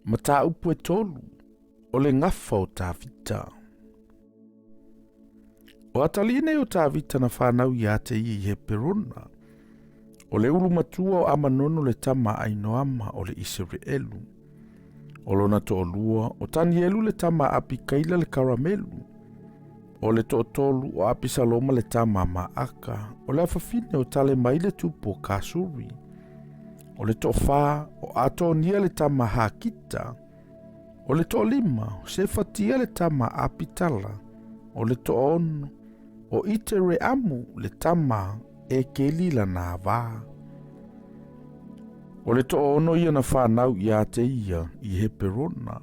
Mataupu e tolu, o le gafa o Tavita. O atalii nei o Tavita na fanau ia te ia i Heperona. O le ulu matua o Amanono le tama a Ainoama o le Iseraelu. O lona toalua o Tanielu le tama a Apikaila le Karamelu. O le toatolu o Apisaloma le tama a Maaka, o le afafine o Talemai le tupu o Kasuri. O le toafa o Atonia le tama a Hakita. O le toalima o Sefatia le tama a Apitala. O le toaono o Itereamu le tama e Kelila na va. O le toaono ia na fanau ia te ia i Heperona.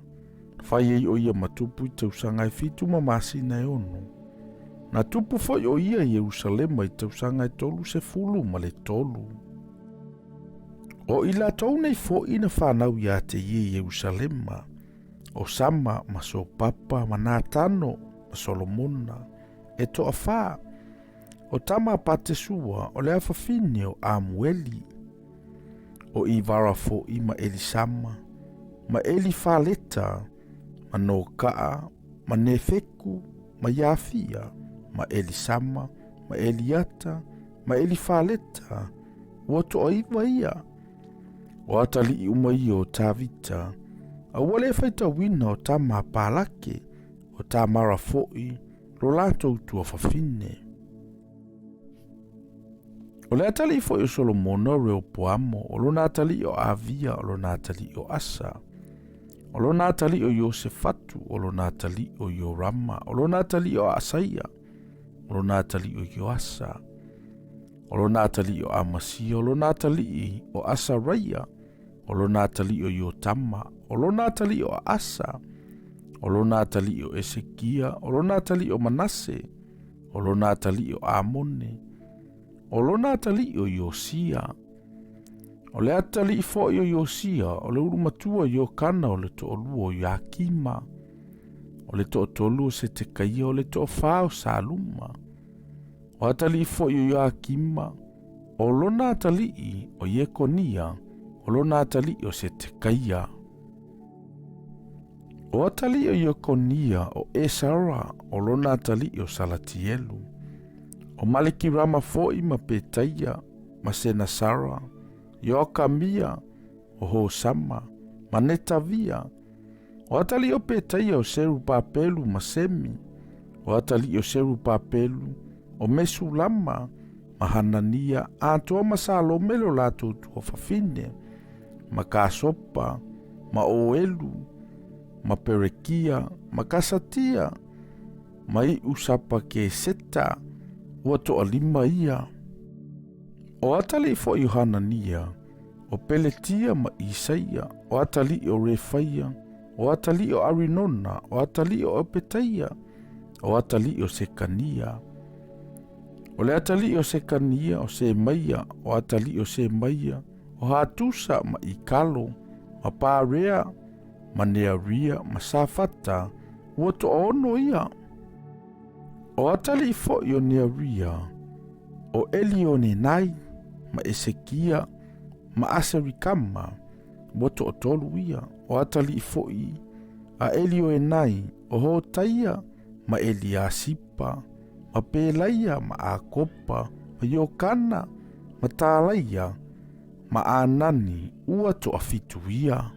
Fai ai o ia ma tupu i tausaga e 7 ma masina e 6. Na tupu foi o ia i Ierusalema i tausaga e 33. O i latou nei foi na fanau ia te ia i Ierusalema, o Sama ma Sopapa ma Natano ma Solomona, e toafa, o tama a Patesua o le afafine o Amueli, o Ivara foi ma Elisama, ma Elifaleta, ma Nokaa, ma Nefeku, ma Iafia, ma Elisama, ma Eliata, ma Elifaleta, ua toaiva ia. O atalii uma ia o Tavita, a ua le faitauina o tama a Palake, o Tamara foi, lo latou tuafafine. O le atalii foi o Solomona o Reopoamo, o lona atalii o Avia, o lona atalii o Asa, o lona atalii o Iosefatu, o lona atalii o Iorama, o lona atalii o Asaia, o lona atalii o Ioasa, o lona atalii o Amasia, o lona atalii o Asaraia, o lona atalii o Iotama, o lona atalii o Asa, o lona atalii o Esekia, o lona atalii o Manase, o lona atalii o Amone, o lona atalii o Iosia. O le atalii foi o Iosia, o le ulu matua o Iokana o le toalua o Ioakima, o le toatolu o Setekaia, o le toafa o Saluma. O atalii foi o Ioakima, o lona atalii o Iekonia, o lona atalii o Setekaia. O atalii o Iekonia o Esara, o lona atalii o Salatielu. O Malekirama foi ma Petaia, ma Senasara, Ioakamia, o Hosama, ma Netavia. O atalii o Petaia o Serupapelu ma Semi. O atalii o Serupapelu, o Mesulama, ma Hanania, atoa ma Salome lo latou tuafafine, ma Kasopa, ma Oelu, ma Perekia, ma Kasatia, ma Iusapa Keseta, ua toalima ia. O atalii foi o Hanania, o Peletia ma Isaia, o atalii o Refaia, o atalii o Arinona, o atalii o Opetaia, o atalii o Sekania. O le atalii o Sekania, o Semaia, o atalii o Semaia, o Hatusa ma Ikalo, ma Parea, ma Nearia, ma Safata, ua toaono ia. O atalii foi o Nearia, o Elionenai, ma Esekia, ma Aserikama, ua toatolu ia. O atalii foi a Elioenai, o Hotaia, ma Eliasipa, ma Pelaia, ma Akopa, ma Iokana, ma Talaia, ma Anani, ua toafitu ia.